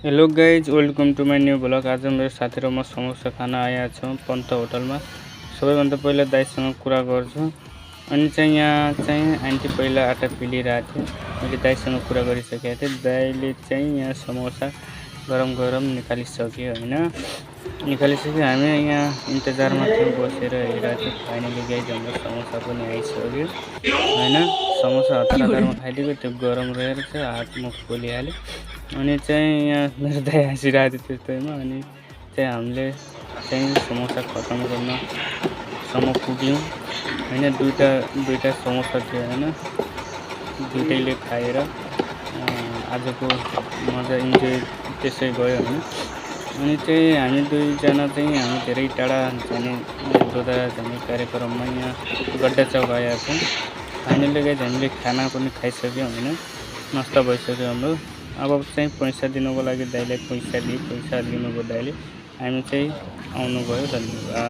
Hello guys, welcome to my new blog. आज मेरो साथी र म समोसा खान आएका छौँ पन्त होटलमा। सबैभन्दा पहिला दाइसँग कुरा गर्छु। अनि चाहिँ यहाँ चाहिँ आन्टी पहिला आटा पिलिरहेको थियो। मैले दाइसँग कुरा गरिसकेको थिएँ। दाइले चाहिँ यहाँ समोसा गरम गरम निकालिसक्यो होइन। निकालिसक्यो। हामी यहाँ इन्तजारमा थियौँ, बसेर हेरिरहेको थियौँ। फाइनली गाइज हाम्रो समोसा पनि आइसक्यो होइन। समोसा हतार हतारमा खाइदिएको, त्यो गरम रहेर चाहिँ हात मुख पोलिहाल्यो। अनि चाहिँ यहाँ मेरो दाइ हाँसिरहेको थियो त्यस्तैमा। अनि चाहिँ हामीले चाहिँ समोसा खतम गर्नसम्म पुग्यौँ होइन। दुईवटा समोसा थियो होइन। दुइटैले खाएर आजको मजा इन्जोय त्यसै गयो होइन। अनि चाहिँ हामी दुईजना चाहिँ हामी धेरै टाढा जाने दोधारा जाने कार्यक्रममा यहाँ गड्डा चौक आएका छौँ। फाइनली गाइज हामीले खाना पनि खाइसक्यौँ होइन। नास्ता भइसक्यो हाम्रो। अब चाहिँ पैसा दिनुको लागि दाइलाई पैसा लिनुभयो दाइले। हामी चाहिँ आउनुभयो। धन्यवाद।